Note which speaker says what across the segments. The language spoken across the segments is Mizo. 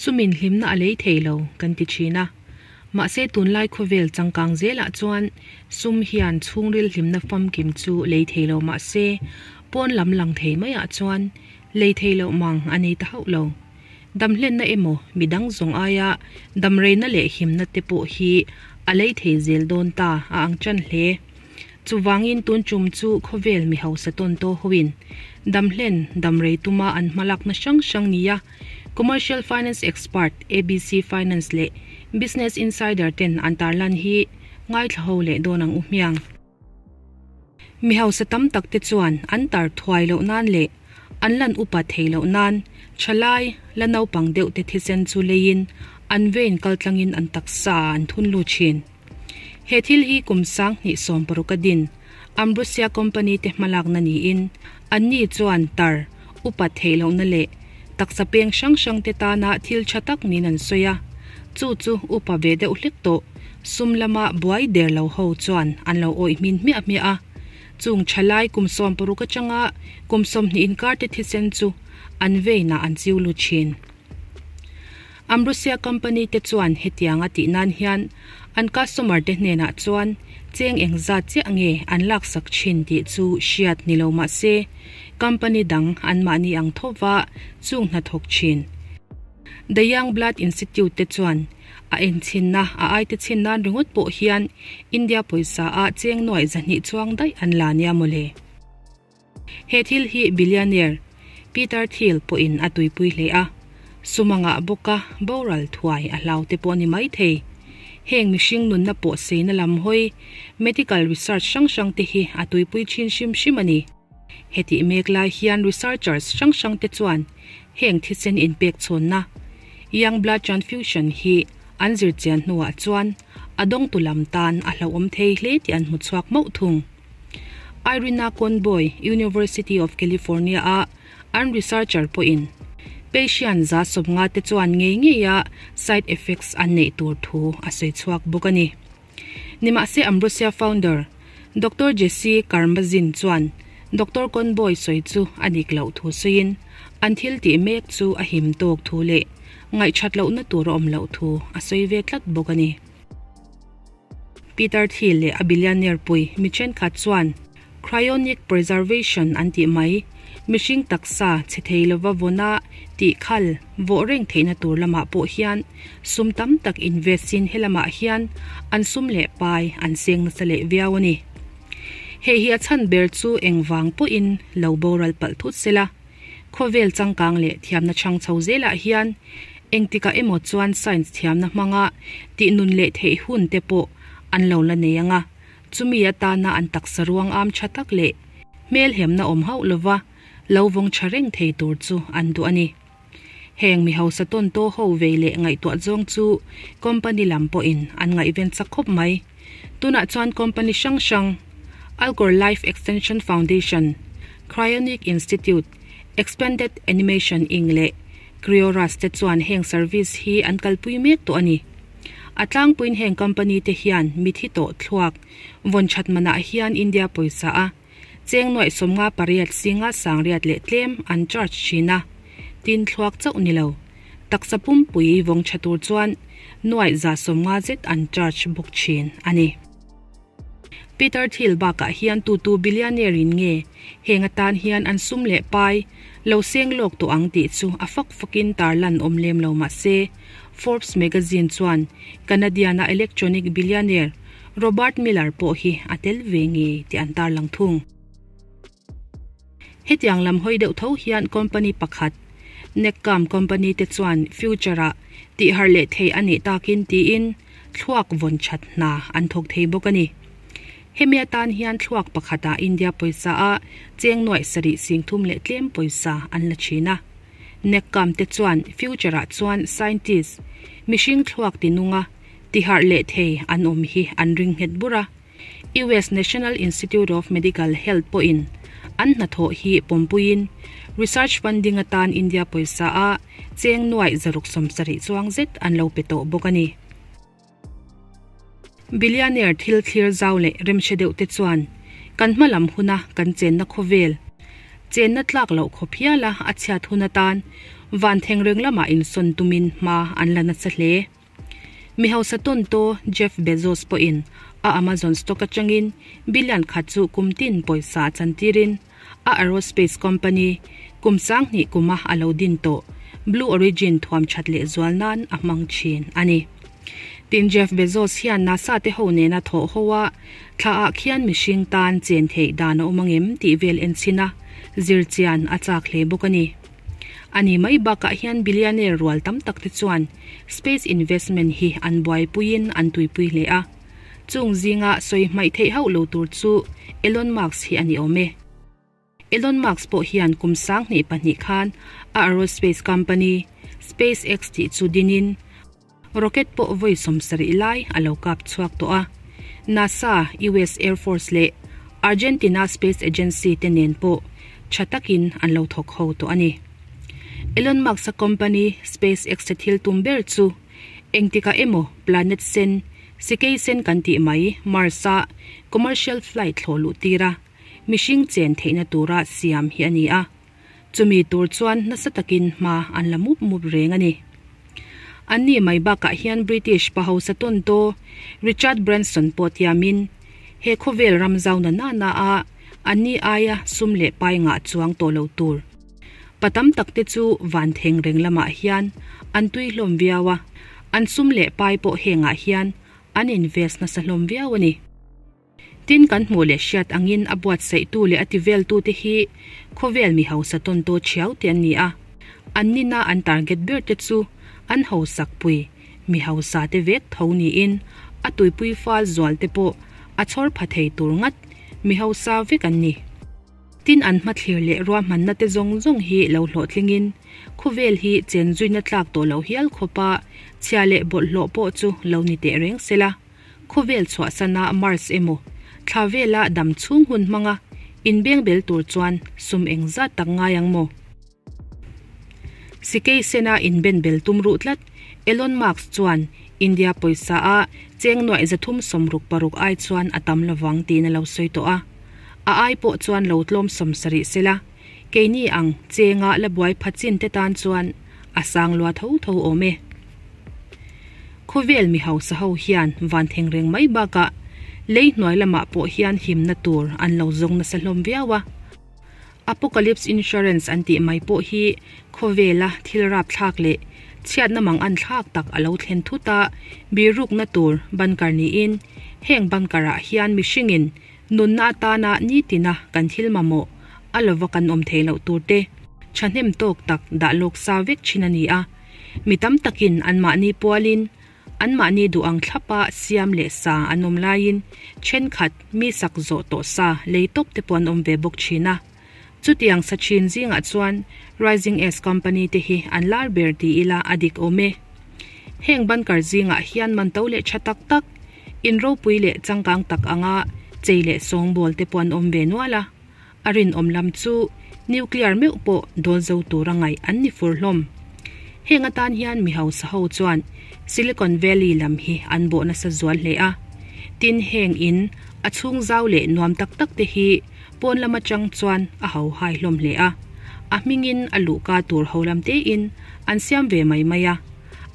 Speaker 1: Sumin hlimna a lei thei lo kan ti thin a, mahse tunlai khawvel changkang zelah chuan sum hian chhungril hlimna famkim chu lei thei lo mahse pawn lam lang thei maiah chuan lei thei loh mang a nei ta hauh lo. Damhlenna emaw midang zawng aia damreina leh himna te pawh hi a lei thei zel dawn ta a ang chan hle. Chuvangin tun tum chu khawvel mi hausa tawn tawh hoin damhlen damrei tuma an hmalakna hrang hrang nia Commercial Finance Expert, ABC Finance leh Business Insider ten an tarlan hi ngaithla ho leh dawn ang u hmiang. Mi hausa tam tak te chuan an tar thuai loh nan leh an lan upa thei loh nan thalai la naupang deuh te thisen chu leiin an vein kaltlangin an taksa ah an thun lut thin. He thil hi kum 2016 a din Ambrosia company te hmalakna niin anni chuan tar upa theih lohna leh taksa peng hrang hrang te tana thil tha tak niin an sawi a, chu chu upa ve deuh hlek tawh sum lama buai der lo ho chuan an lo awih hmin hmiah hmiah a, chung thalai kum 16 atanga kum 20 inkar te thisen chu an veinah an chiu lut thin. Ambrosia company te chuan hetiang a tih nan hian an customer te hnenah chuan cheng engzat chiah nge an laksak thin tih chu hriat ni lo mah se company dang anmahni ang thova chung hnathawk thin. The Young Blood Institute te chuan a enchhinna a aite chhin nan ringawt pawh hian India pawisa ah cheng nuaih 200 chuang daih an la nia mawle. He thil hi billionaire Peter Thiel pawhin a tuipui hle a, sum a ngah bawk a, boral thuai a hlau te pawh a ni maithei. Heng mihring nunna pawh seina lam hawi medical research hrang hrang te hi a tuipui thin hrim hrim a ni. Hetih mek lai hian researchers hrang hrang te chuan heng thisen inpek chhawnna Young Blood Transfusion hi an zirchian hnuah chuan a dawngtu lam tan a hlauhawm thei hle tih an hmuchhuak mauh thung. Irina Conboy, University of California a an researcher pawhin patient 150 te chuan ngei ngeia side effects an neih tur thu a sawi chhuak bawk a ni. Nimahse Ambrosia founder Doctor Jesse Karmazin chuan Doctor Conboy sawi chu a dik loh thu sawiin an thil tih mek chu a him tawk thu leh ngaihthat lohna tur a awm loh thu a sawi ve tlat bawk a ni. Peter Thiel leh a billionaire pui mi thenkhat chuan cryonic preservation an tih mai, mihring taksa chhe thei lova vawna tih khal vawh reng theihna tur lamah pawh hian sum tam tak invest in helamah hian an sum leh pai an seng nasa leh viau a ni. Hei hi a chhan ber chu engvang pawhin lo boral palh thut sela, khawvel changkang leh thiamna chhang chho zelah hian engtikah emaw chuan science thiamna hmanga tih nun leh theih hun te pawh an lo la nei ang a, chumi atana an taksa ruang am tha tak leh hmelhemna awm hauh lova lo vawng tha reng thei tur chu an duh a ni. Heng mi hausa tawn taw ho vei leh ngaihtuah zawng chu company lam pawhin an ngaihven chak khawp mai. Tunah chuan company hrang hrang, Alcor Life Extension Foundation, Cryonic Institute, Expanded Animation Inc leh Cryoras te chuan heng service hi an kalpui mek tawh a ni. A tlangpuiin heng company te hian mithi tawh thluak vawn that manah hian India pawisa a cheng nuaih 58 singa sangriat leh tlem an charge thin a, tin thluak chauh ni lo, taksa pumpui vawng tha tur chuan nuaih 150 zet an charge bawk thin a ni. Peter Thiel bakah hian tutu billionaire in nge heng atan hian an sum leh pai lo seng lawk tawh ang tih chu a fak fakin tarlan awm lem lo mah se, Forbes magazine chuan Canadian-a electronic billionaire Robert Miller pawh hi a tel ve ngei tih an tarlang thung. Hetiang lam hawi deuh tho hian company pakhat, Neccam company te chuan future-ah tihharh leh theih a nih takin tiin thluak vawn that hna an thawk thei bawk a ni. Hemi atan hian thluak pakhatah India pawisa a cheng nuaih sarih sing thum leh tlem pawisa an la thin a. Neccam te chuan future-ah chuan scientist, mihring thluak tinunga tihharh leh thei an awm hi an ring nghet bur a. US National Institute of Medical Health pawhin an hnathawh hi pawmpuiin research funding atan India pawisa a cheng nuaih 670 chuang zet an lo pe tawh bawk a ni. Billionaire thil thlir zau leh remhre deuh te chuan kan hma lam huna kan chenna khawvel. Chenna tlak loh khawp hiala a chhiat hun atan van thengreng lamah insawn tumin hma an la nasa hle. Mi hausa tawntaw Jeff Bezos pawhin a Amazon stock atangin billion khat chu kum tin pawisa a chantirin a aerospace company kum 2000 kuma a lo din tawh Blue Origin thuam that leh zual nan a hmang thin a ni. Tin Jeff Bezos hian NASA te ho nena thawh ho a thla ah khian mihring tan chen theih dan a awm angem tih vel en chhin a zirchian a chak hle bawk a ni. A ni mai bakah hian billionaire rual tam tak te chuan space investment hi an buaipuiin an tuipui hle a. Chung zinga sawi hmaih theih hauh lo tur chu Elon Musk hi a ni awm e. Elon Musk pawh hian kum 2002 khan a aerospace company SpaceX tih chu dinin rocket pawh vawi 70 lai a lo kap chhuak tawh a. NASA, US Air Force leh Argentina Space Agency te nen pawh tha takin an lo thawk ho tawh a ni. Elon Musk-a company SpaceX te thil tum ber chu engtikah emaw planet sen, sikei sen kan tih mai Mars-a commercial flight thlawh luh tir a, mihring chen theihna tura siam hi a ni a. Chumi tur chuan nasa takin hma an la mup mup reng a ni. An ni mai bakah hian British pa hausa tawntaw Richard Branson pawh tiamin he khawvel ram zau na na na a an ni aia sum leh pai ngah chuang tawh lo tur pa tam tak te chu van theng reng lamah hian an tui hlawm viau a, an sum leh pai pawh hengah hian an invest nasa hlawm viau a ni. Tin kan hmuh leh hriat angin a buatsaihtu leh a tiveltu te hi khawvel mi hausa tawntaw thiau te an ni a. An nina an target ber te chu an hausak pui mi hausa te vek tho niin a tuipui fal zual te pawh a chhawr pha thei tur ngat mi hausa vek an ni. Tin an hmathlir leh ruahmanna te zawng zawng hi lo hlawhtlingin khawvel hi chen zuina tlak tawh lo hial khawpa chhia leh bawlhhlawh pawh chu lo ni teh reng sela. Khawvel chhuahsana Mars emaw thla vela dam chhung hun hmanga inbeng bel tur chuan sum engzat tak ngai ang maw? Sikei sena inben bel tum ruh tlat Elon Musk chuan India pawisa a cheng nuaih 366 ai chuan a tam lovang tiin a lo sawi tawh a. A ai pawh chuan lo tlawm 70 sela, keini ang chenga la buai pha chin te tan chuan a sang lua tho tho awm e. Khawvel mi hausa ho hian van theng reng mai bakah lei hnuai lamah pawh hian himna tur an lo zawng nasa hlawm viau a. Apocalypse Insurance an tih mai pawh hi khawvela thil rap thlak leh chhiatna mang an thlak tak a lo thlen thut a, birukna tur bunker niin heng bunker ah hian mihringin nunna atana nitina kan thil mamawh a lova kan awm theih loh tur te thahnem tawk tak dah lawk sa vek thin a ni a. Mi tam takin anmahni pualin anmahni duh ang thlapa siam leh sa an awm laiin thenkhat mi sak zawh tawh sa lei tawp te pawh an awm ve bawk thin a. Chutiang sa thin zingah chuan Rising S Company te hi an lar ber ti ila a dik awm e. Heng bunker zingah hian man to leh tha tak tak, in ropui leh changkang tak anga chei leh sawngbawl te pawh an awm ve nual a. A rinawm lam chu nuclear meuh pawh dawl zo tura ngaih an ni fur hlawm. Heng atan hian mi hausa ho chuan Silicon Valley lam hi an bawh nasa zual hle a. Tin heng in a chhung zau leh nuam tak tak te hi pawn lam atang chuan a ho hai hlawm hle a. A hmingin a luhka tur ho lam te in an siam ve mai mai a.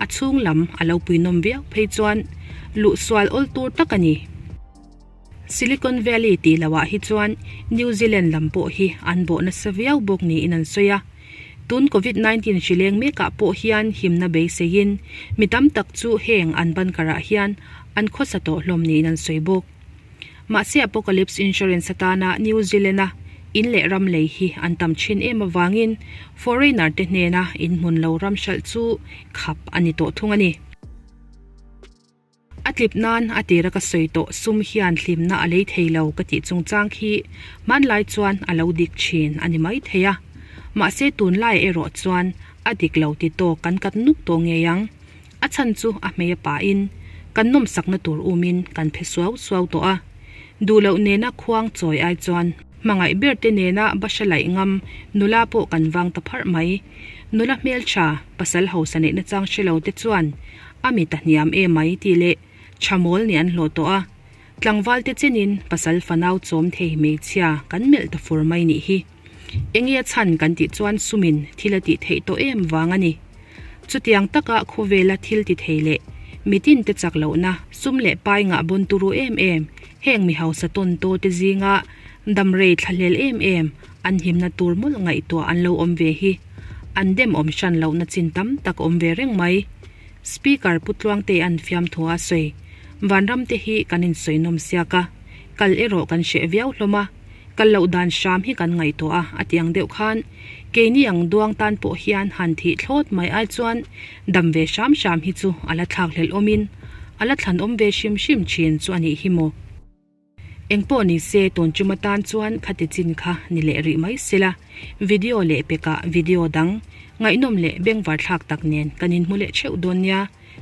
Speaker 1: A chhung lam a lo puinawm viau phei chuan luh sual awl tur tak a ni. Silicon Valley tih lohah hi chuan New Zealand lam pawh hi an bawh nasa viau bawk niin an sawi a. Tun Covid-19 hri leng mekah pawh hian himna beiseiin mi tam tak chu heng an bunker-ah hian an khawsa tawh hlawm niin an sawi bawk. Mahse Apocalypse Insurance atana New Zealand-a in leh ram lei hi an tam thin em avangin foreigner te hnena in hmun lo ram hralh chu khap a ni tawh thung a ni. A tlip nan a tira ka sawi tawh sum hian hlimna a lei thei lo ka tih chungchang khi hmanlai chuan a lo dik thin a ni mai thei a. Mahse tunlai erawh chuan a dik lo ti tawk kan kat nuk tawh ngei ang. A chhan chu a hmei a pahin kan nawmsakna tur umin kan phe suau suau tawh a. Duh loh nena khuang chawi ai chuan hmangaih ber te nena bahra laih ngam nula pawh kan vang ta pharh mai. Nula hmeltha pasal hausa neihna chang hre lo te chuan a mit a hniam em mai tih leh tha mawl nih an hlawh tawh a. Tlangval te chenin pasal fanau chawm thei hmeichhia kan melh ta fur mai nih hi. Enge a chhan kan tih chuan sumin thil a tih theih tawh em vang a ni. Chutiang taka khawvela thil ti thei leh mitin te chak lohna sum leh pai ngah bawn turu em em heng mi hausa tawn taw te zinga damrei thlahlel em em an himna tur mawlh ngaihtuah an lo awm ve hi an dem awm hran lohna chin tam tak awm ve reng mai. Speaker Pu Tluangtea'n fiamthu a sawi. Vanram te hi kan insawi nawm siak a, kal erawh kan hreh viau hlawm a, kal loh dan hram hi kan ngaihtuah a, a ti ang deuh khan keini ang duang tan pawh hian han thih thlawt mai ai chuan dam ve hram hram hi chu a la thlakhlelh awmin a la thlanawm ve hrim hrim thin chu a nih hi maw. Engpawh ni se tun tum atan chuan khati chin kha ni leh rih mai sela, video leh pekah video dang ngaihnawm leh bengvar thlak tak nen kan inhmu leh theuh dawn nia,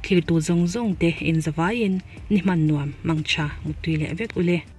Speaker 1: thlirtu zawng zawng te inzavaiin ni hman nuam mangtha muttui leh vek ule.